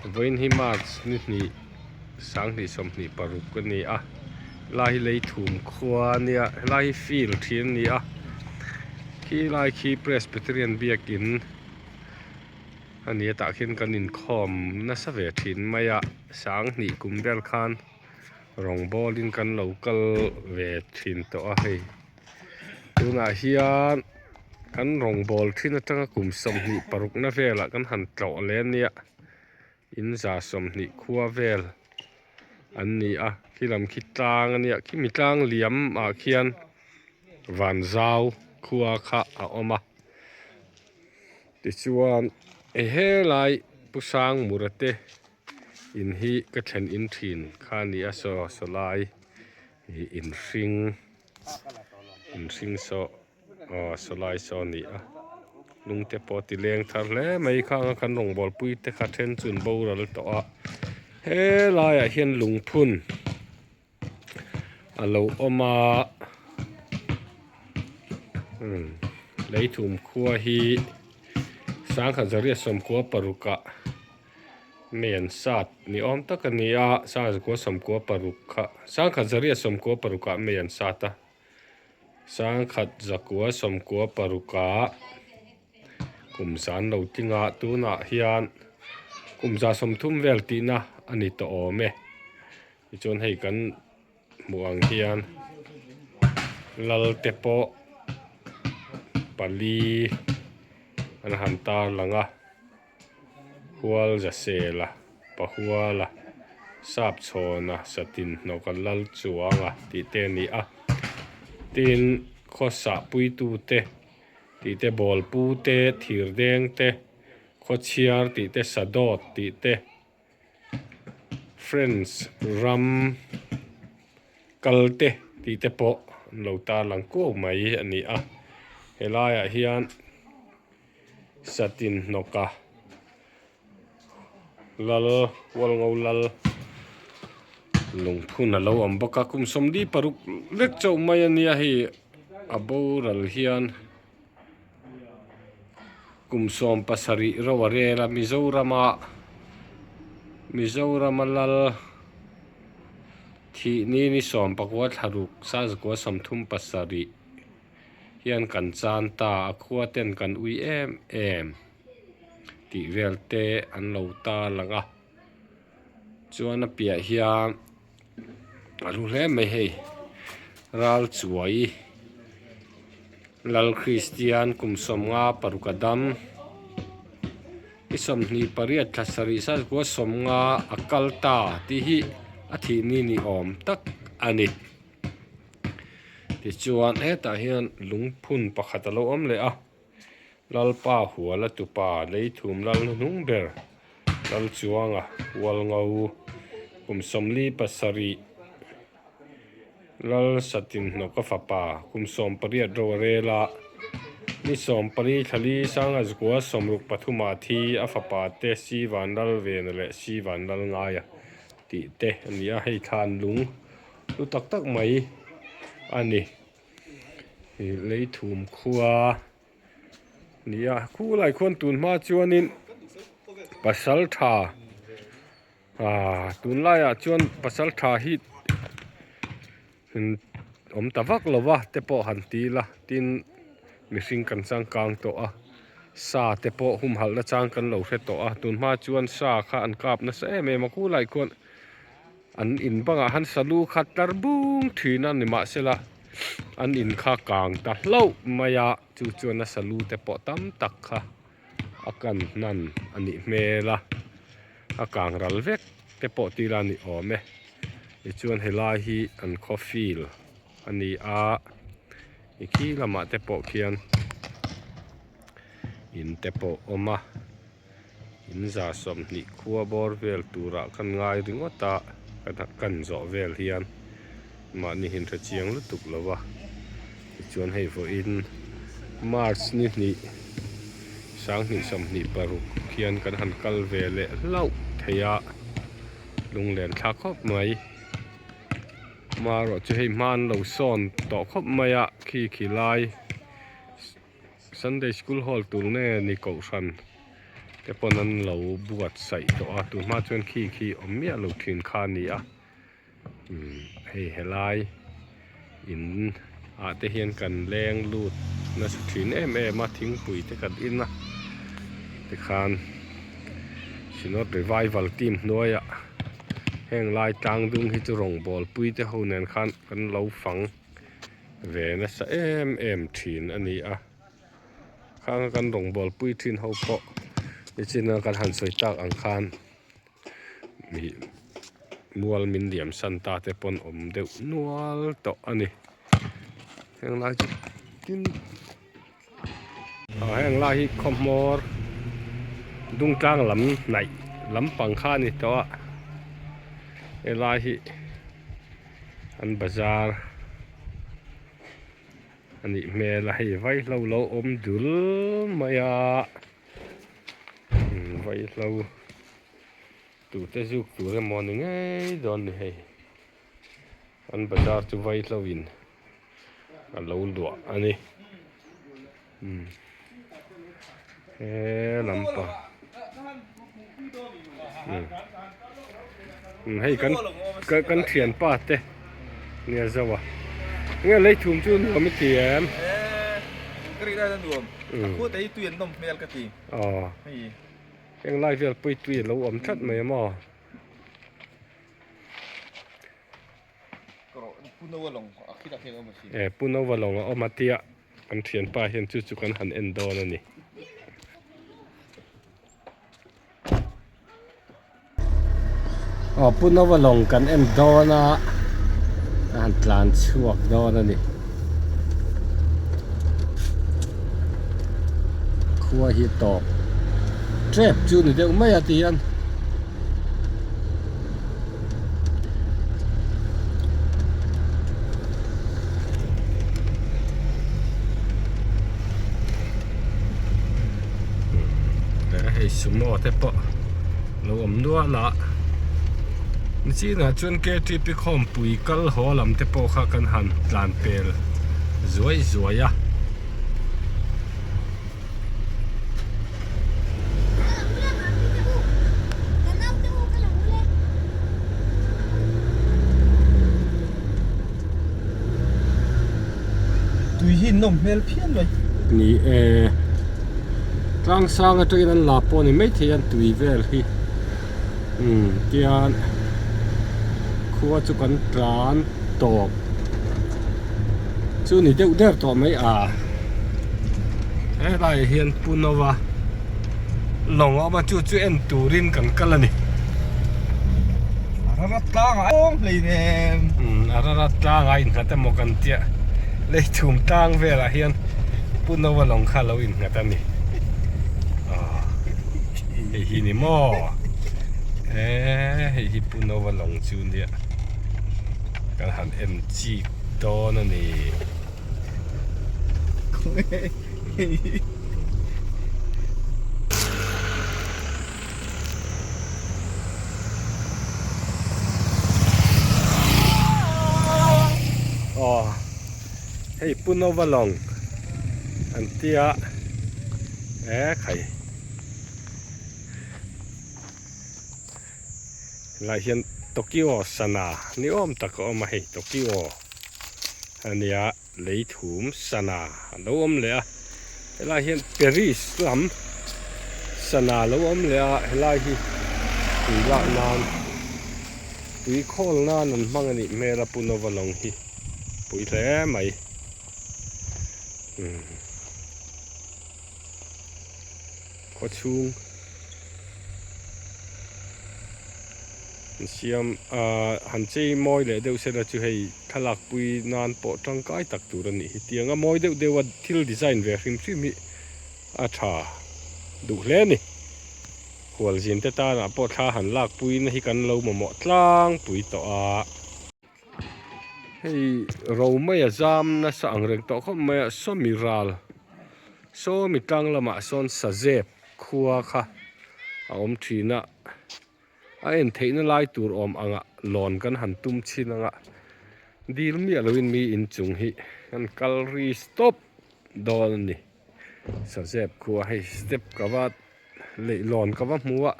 Vawiin hi March ni hnih 2026 a ni a helai hi Leithum khua a nia helai hi field thin a ni a khi lai khi Presbyterian biakin a ni a tah khian kan inkhawm nasa ve thin mai a 2000 kum vel khan rawngbawlin kan lo kal ve thin tawh a hei. Tunah hian kan rawngbâwl ṭhin aṭanga kum 26 na velah kan han tlawh leh a nia in 20 khua vel an ni a khi lam khi tlang a nia khimi tlang liam ah khian vanzau khua kha a awm a tichuan helai Pu Sangmura te in hi ka thlen in ṭhin kha a ni a saw sawlai ih inhring inhring saw aw saw lai saw a ni a lung te pawh a ti leng thar hle mai khang a kan rawngbâwl pui te kha then chu an boral tawh a helaiah hian lungphun a lo awm a umm leithum khua hi 1996 ah. Mei an sat ni awm tak a ni a, 1996 kha 1996 ah mei an sat a, 1996 ah kum zan lo tling a, tunah hian kum 30 vel tihna a ni tawh awm e, tichuan hei kan hmuh ang hian lal te pawh pali an han tarlang a. Hualzasela, Pahuala, Sapchhawna, Satinhnawka Lalchuanga tih te a ni a. Tin, khawsah puitute tih te, bawlpute, thirdengte, khawchhiar tih te, sadawt tih te, French ram kalte tih te pawh an lo tarlang kuau mai a ni a. Helaiah hian. Satin hnawka lal Hualngo lal lungphun a lo awm bawk a kum 46 lek chauh mai a nia hei a boral hian kum 17 ro a rel a Mizorama Mizorama lal thih ni ni 19 thlaruk 1937. Hian kan chan ta a khua ten kan ui em em tih vel te an lo tar lang a chuan a piah hian a hlu hle mai hei ral chuai lal kristian kum 56 a dam i 28 thla sarih sazkua 50 a kal ta tih hi a thih ni ni awm tak a ni. Tichuan hetah hian lungphun pakhat a lo awm leh a, Lalpa hual a tupa Leithum lal hnuhnung ber Lalchuanga Hualngo kum 47 Lal Satinhnawka fapa kum 18 ro a rel a, ni 14 thlali Sangazkua 63 ah thi a fapa te Sivanlalvena leh Sivanlalngaia tih te a ni a, hei thlan lung Hlu tak tak mai a ni. Ih leithum khua ni a khulai khuan tun hma chuanin pasal tha ah tunlaiah chuan pasal tha hi awm ta vak lo va te pawh han ti ila tin mihring kan changkang tawh a sa te pawh humhalh na chang kan lo hre tawh a tun hma chuan sa kha an kap nasa em em a khulai khuan. An in bangah han salu khat tlar bung thin a nimahsela an in kha kang ta hlauh mai a chu chuan a salu te pawh tam tak kha a kan hnan a nih hmel a a kang ral vek te pawh tila a ni awm e tichuan helai hi an khaw field a ni a i khi lamah te pawh khian in te pawh a awm a. In 20 khua bawr vel turah kan ngai ringawt a kan zawh vel hian mahni hin hre chiang lutuk lo va tichuan hei vawiin March ni hnih 2026 khian kan han kal ve leh hlauh thei a lunglen thlak khawp mai marawh chu hei hma an lo sawn tawh khawp mai a khi khi lai. Sunday school hall tur nge ni kohhran. Te pawn an lo buatsaih tawh a tunhma chuan khi khi awm miah lo thin kha a ni a umm hei helai in ah te hian kan leng lut nasa thin em em a thingpui te kan in a tikhan Synod Revival team hnuaiah heng lai tlang dung hi chu rawngbawl pui te ho nen khan kan lo fang ve nasa em em thin a ni a. Khanga kan rawngbawl pui thin ho pawh nichina kan han sawi tak ang khan ih mual min liam san ta te pawn awm deuh nual tawh a ni heng lai chu tin ah heng lai hi khaw hmawr dungtlang lam hnaih lampang kha a ni tawh a helai hi an bazar. A nih hmel a hei vaihlo lo awm dul mai a vaihlo tute zuk tur emaw ni ngei dawn ni hei an bazar chu vaihlo in a lo luah a ni he lampang hei kan kan thianpa te nia zo a enge lei thum chu nuam i ti em ka rih lai a nuam a khua te hi tui an nawm hmel ka ti aw heng lai vel pawh hi tui a lo awm tlat mai a maw e pu nova lawng a awm a tia kan thianpa hian chu chu kan han en dawn a ni. Aw pu nova lawng kan en dawn a a han tlan chhuak dawn a ni khua hi tawp tep chu ni deuh mai a ti hian. Hei sumo te pawh lo awm nual a nichinah chuan ktp khawmpui kal haw lam te pawh kha kan han tlan pel zuai zuai a. Tui hi nawm hmel phian mai. Ni e, tlang sang atangin an la pawh a ni maithei a tui vel hi umm tian khua chu kan tlan tawp chu ni deuh der tawh mai a helaiah hian Punova lawng a awm a chu chu en turin kan kal a ni. Ararat tlangah awm hleinem. Umm Ararat tlangah innghat emaw kan tia Leithum tlang velah hian Punova lawng kha a lo innghat a ni. Aw hei hi ni maw eee hei hi Punova lawng chu nia. Kan han en chik dawn a ni. Aw hei Punova lawng an tia e khai. Helai hian Tokyo sana ni awm tak a awm a hei Tokyo a nia lei thum sana a lo awm leh a helai hian Paris lam sana a lo awm leh a helai hi tui lak nan tui khawl nan an hmang a nih hmel a Punova lawng hi pui hle mai umm khawchhung. An siam ahh han chei mawi leh deuh sela chu hei thlalak pui nan pawh tangkai tak tur a nih hi tiang a mawi deuh deuh a thil design ve hrim hrim hi a tha duh hle a ni hualzin te tanah pawh thla han lak pui na hi kan lo mamawh tlangpui tawh a. Hei ro mai a zam nasa ang reng tawh khawp mai a sawmi ral sawmi tlang lamah sawn sazep khua kha a awm thin a a en theihna lai tur awm angah lawn kan han tum chhin anga dil miah loin mi inchung hi an kal ri stop dawn a ni sazep khua hei step ka va. Leihlawn ka va hmu a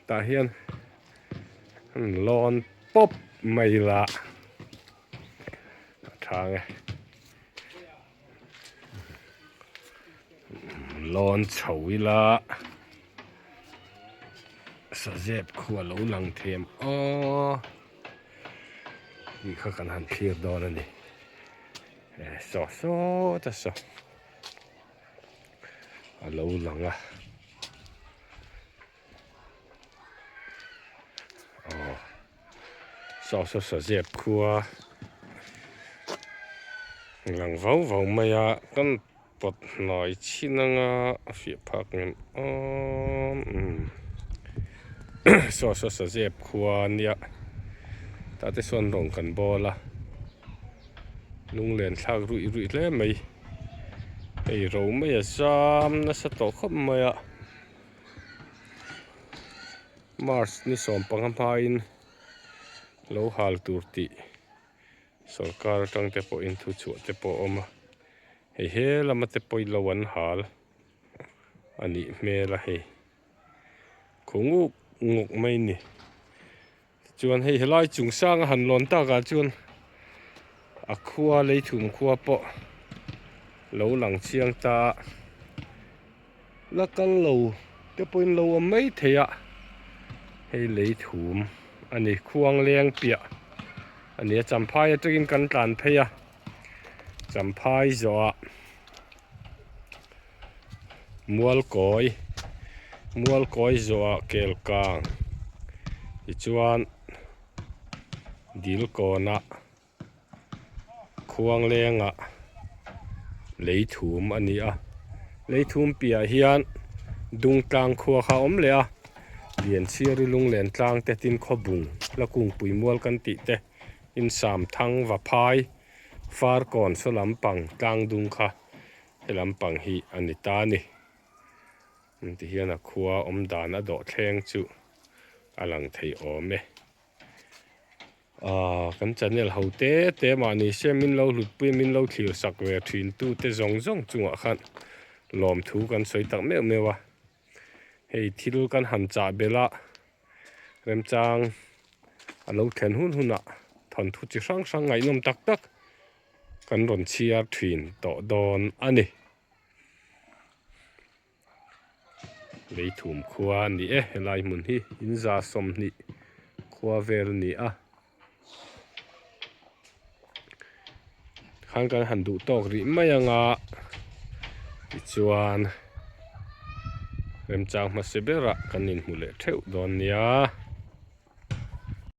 tah hian an lawn pawp mai la a tha ang e lawn chho ila sazep khu a lo lang them aw tih kha kan han thlir dawn a ni saw sawt a saw. A lo lang a aw saw saw sazep khua lang vau vau mai a kan pawt hnai chin anga a fiah phak ngem awm umm saw saw sazep khua ania tah te sawn rawng kan bawl a lunglen thlak ruih ruih hle mai. Hei ro mai a zam nasa tawh khawp mai a March ni sawmpanga hmain lo hal tur tih sorkar atang te pawhin thu chhuah te pawh a awm a hei he lama te pawhin lo an hal a nih hmel a hei khaw nguk nguk mai a ni. Chuan hei helai chung sang a han lawn tak ah chuan a khua leithum khua pawh lo lang chiang ta a la kal lo te pawhin lo awm mai thei a hei leithum a ni khuang leng piah a ni a champhai atangin kan tlan phei a champhai zawh ah Mualkawi Mualkawi zawhah kel kang tichuan dil kawnah khuang lengah lei thum a ni a lei thum piah hian dung tlang khua kha a awm leh a Lianchhiari lunglen tlang te tin khawbung la kungpui mual kan tih te insam thang va phai Farkawn saw lampang tlang dung kha he lampang hi a ni ta a ni. Ti hian a khua awm dan a dawh thleng chu a lang thei awm e. Aaa kan channel ho te te mahni se min lo hlutpui min lo thlir sak ve thin tu te zawng zawng chungah khan lawmthu kan sawi tak meuh meuh a. Hei thil kan han chah belh a remchang a lo thlen hun hunah thawnthu chi hrang hrang ngaihnawm tak tak kan rawn chhiar thin tawh dawn a ni. Leithum khua a ni e helai hmun hi inza 20 khua vel a ni a. Khan kan han duh tawk rih mai anga tichuan remchang hmasa berah kan inhmu leh theuh dawn nia.